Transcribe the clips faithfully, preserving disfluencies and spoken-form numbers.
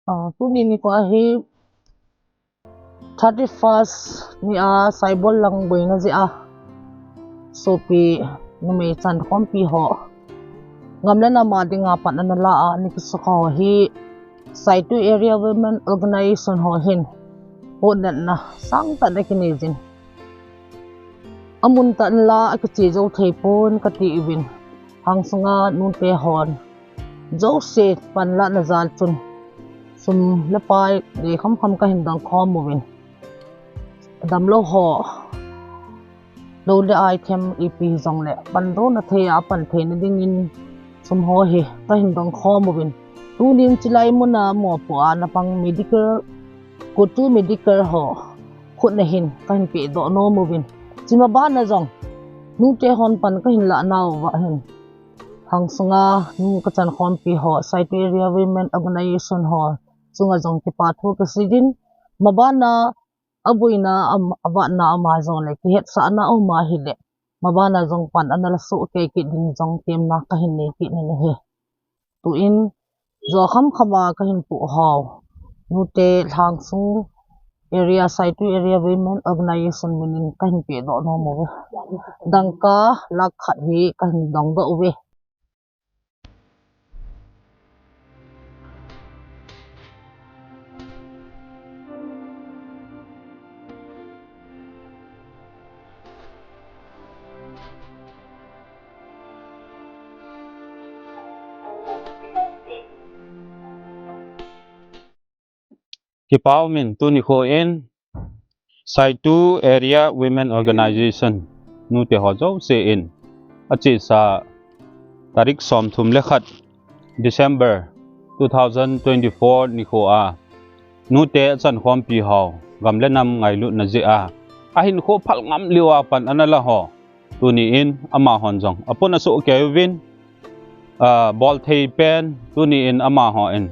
Ah, tuni nikho hi thirty first ni a Saibol lang boina jeh a sopi numei chankhompi ho gam le nam a dinga pan ana la a ana kisukha ho hi Saitu Area Women Organization ho hin hotdamna sangtah ana kinei jin. Amun tah in la akiche jou thei pon kati uvin. Lhangsunga nute hon jouse panlahna jal chun sum le pai dei khamkham kahin dong khom uvin. Damlou ho, lou le ai them ipi hijongle pandohna thei a pan theina dingin sum ho hi kahin dong khom uvin. Tunin chilai muna mopo a napang medical, COTU medical ho khut na hin kahin pehdoh nom uvin. Chuma bana jong nute hon pan kahin lah nauva hin lhangsunga nu kachankhompi ho, Saitu Area Women Organization ho chunga jong kipa thu kasei in, mabana aboina, am, avatna ama jongle kihetsahna aum ahile, mabana jong pan ana la soh kei kit ding jong temna kahin nei kit in ahi. Tuin jo khamkhama kahin poh hou nute Lhangsung Area, Saitu Area Women Organization minin kahin pehdoh nom uve. Dangka lakh khat hi kahin dongdoh uve. Kipa umin tuni nikho in Saitu Area Women Organization nute ho jouse in achesa tarik somthum le khat December two thousand twenty-four nikho a nute achankhompi ho gam le nam ngailutna jeh a ahinkho phal ngam lou a pan ana la ho, tuni in amahon jong apon asoh kei uvin, ah, bolthei pen tuni in amaho in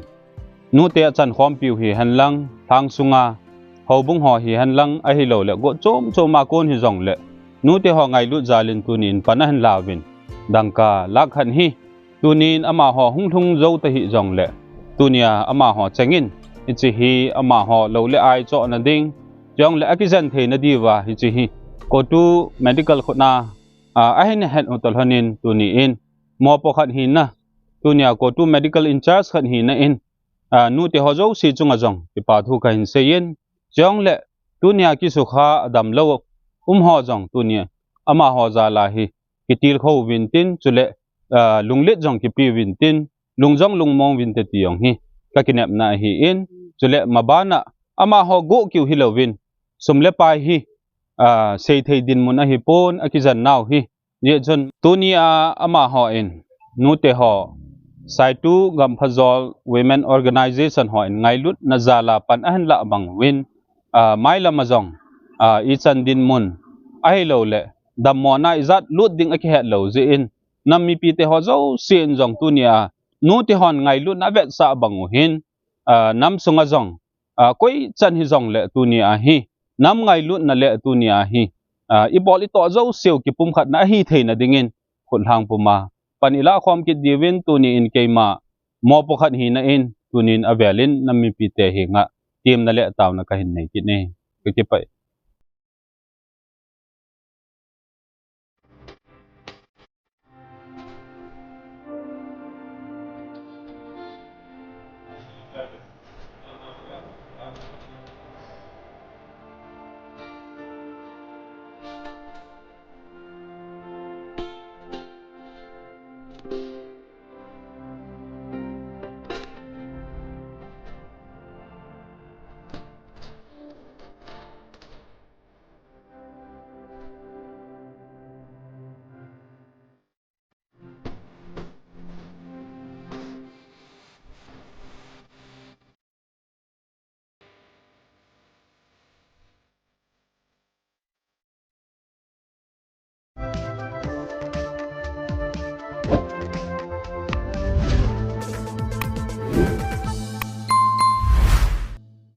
nute achankhompi u hihen lang, Lhangsunga houbung ho hihen lang, ahilouleh go chom chom a kon hijongle nute ho ngailut jal in tuni in pan ahin la uvin, dangka lakh khat hi tunin amaho hung lhung jou tahih jongle, tunia amaho chengin hiche hi amaho lou le ai chohna ding, chule akijen theina diuva hiche hi COTU medical khut na, ah, ahin het u toh lhonin tuni in mopo khat hina, tunia COTU medical in charge khat hina in, ah, nute ho jouse chunga jong kipa thu kahin sei in, chule tunia kisukha damlou um ho jong tunia amaho jal a hi kitilkhou uvin tin, chule, ah, lunglet jong kipe uvin tin, lung jong lungmong uvin te ti jong hi kakinepna ahin, chule mabana amaho go kiu hilouvin, sum le pai hi, ah, seithei dinmun ahipon, akijen nau hi. Hijeh chun tunia amaho in nute ho Saitu Gamphajol Women Organization ho in ngailutna jal a pan ahin lah bang uvin, ah, mailam a jong, ah, ichan dinmun ahilouleh dammona ijat lut ding akihet lou jeh in, nam mipite ho jouse in jong tunia nute hon ngailutna avetsah bang u hin, ah, nam sunga jong, ah, koi chan hijongle tunia hi nam ngailutna le tunia hi, ah, ibol itoh jouseu kipumkhatna ahi theina dingin, khut lhang puma pan ilah khom kit diuvin tuni in keima mopo khat hina in tunin avelin nam mipite henga temna le taona kahin nei kit e. Kakipah e.